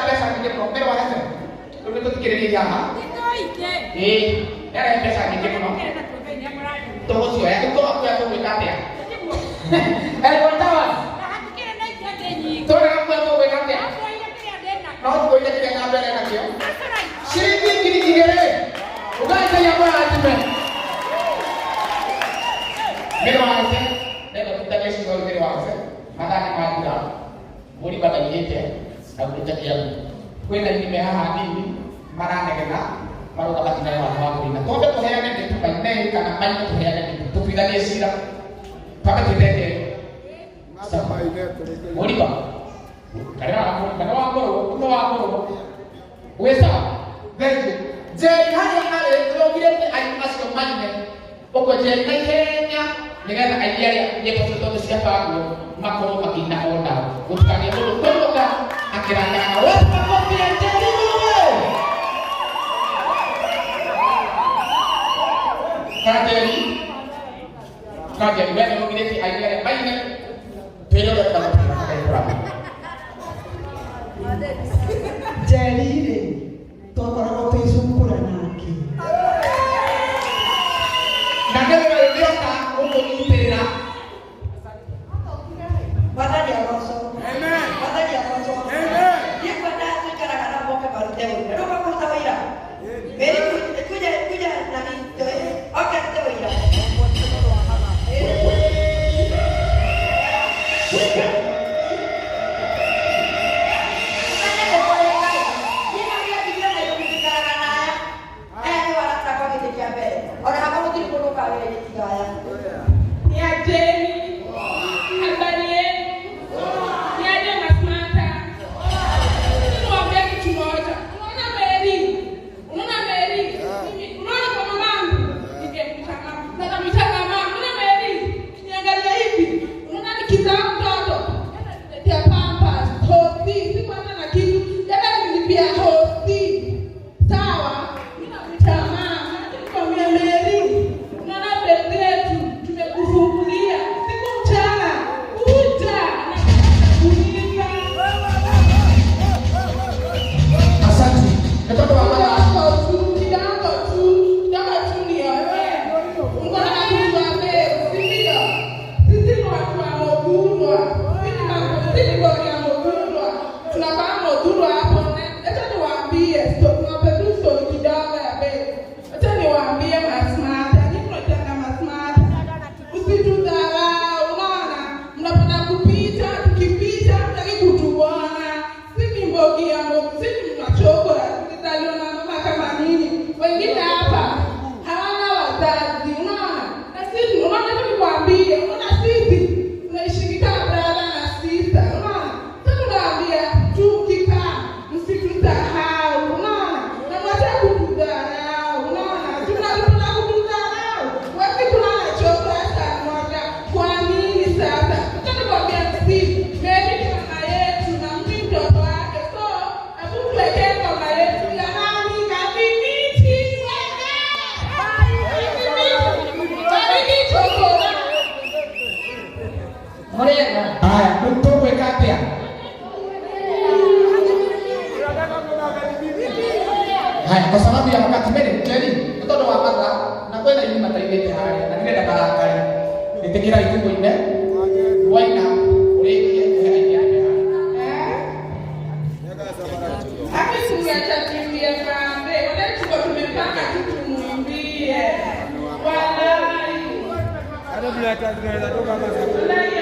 mbeca nyingĩ mũno. Mbere wa hebe rĩu nĩ tũthikĩrĩrie haha. Ĩĩ, nĩ arehe mbeca nyingĩ mũno. Tũgũcioya rĩu tũgakuoya tũgwĩka atĩa? Elgon Towers. Tũrega kuoya tũgwĩka atĩa? No tuoire kĩrĩa na mbere nakĩo. Ciringi 2,000. Ugai Ngai amũrathime. Mbere wa hebe ndenda tũtanie ciugo mbere wa hebe mathaa nĩ mathira mbũri mataigĩte na gũte kĩamu kwĩna inime haha nini maranegena marauga matinae watho wa kũina. Twambe tũheane mĩtu mainei kana maine tũheane mĩtu tũtuithanie cira twambe twĩte Njeri. Mũriba karĩra wa mũriba nĩ wa ngũrũ nĩ wa ngũrũ wĩ sawa. Thank you. Njeri harĩa arĩ nĩũgirĩte aini acio maine ũguo Njeri na ihenya nĩgetha aini arĩa nyĩmbo cio tondũ ciabangwo makorwo makĩina o nao gũtikagĩe mũndũ kũinũka akĩrakaraga. Wapi makofi ya Njeri wewe? Kanjeri Kanjeri we nĩũgirĩtie aini arĩa maine twĩre ũrĩa tũramũtũmĩra kũrama. Njeri-rĩ, twakoragwo twĩ cukura nake. Na nĩwe nĩoka gũkũnyitĩrĩra. Mwathani agocwo. Mwathani agocwo. Niĩ ngwenda tũikaraga na moke marute ũira. Rĩu makũruta ũira. Mary kuja kuja nani oke arute ũira. Ũmenye nĩ kũrĩ Ngai. Niĩ no gĩatigire Nairobi njikaraga na aya. Aya nĩo arata akwa gĩtĩ kĩa mbere. Ona hakwa gũtirĩ mũndũ ũkagĩra tiga aya. Niajeni, habari yenu? Niaje Masmata? Niwaambie kitu moja. Unaona Mary? Unaona Mary? Mimi unaona kwa mamangu? Ningemwita mama. Na namwita mama. Unaona Mary? Niangalia hivi. Unaona nikizaa mtoto? Jana nililetea Pampers, hosi, sikuwa hata na kitu. Jana nilipia hosi. Sawa? Mimi namwita mama. Nikwambia Mary, unaona bed yetu tumekufungulia siku mchana, kuja na kuuliza. Asante. Nĩ tondũ wa mathaa. Kidogo tu, kidogo tu, kidogo tu ni wewe. Unataka kujua bei, si ndio? Sisi ni watu wa Muthurwa. Sisi ni bodi ya Muthurwa. Tunakaa Muthurwa hapo. Acha niwaambie, niwape tu story kidogo ya bei. Acha niwaambie Masmata, nyinyi mnaitanga Masmata. Usitudharau, unaona? Mnapenda kupita, tukipita mtaki kutuona. Si ni mbogi ya si ni machoko tulizaliwa na mama kama nini. Wengine hapa hawana wazazi, unaona? Na sisi unaona tu nikwambie, unaona sisi tunaishi kama brother na sister, unaona? Sasa tunawaambia tukikaa msitusahau, unaona? Na mwache kutudharau, unaona? Tunapenda kutudharau. Wewe kuna na saa moja. Kwa nini sasa? Acha nikwambie msi, Mary ni mama yetu na mimi mtoto wake. So, hebu tuwekee ngoma yetu ya nani? Kaviniti weke. Kaviniti. Kaviniti chokora. Mũrĩega. Haya, rĩu tũgwĩka atĩa? Haya, kwa sababu ya wakati Mary, Njeri, nĩ tondũ wa mathaa na kwĩna aini matainĩte harĩa na ndirenda marakare. Ĩtĩkĩra itũmũine waina ũrĩkie ũhe aini ake harĩa. Haki tungeacha tuimbie kambe. Wale tuko tumepanga tu tumuimbie. Walai. Walai.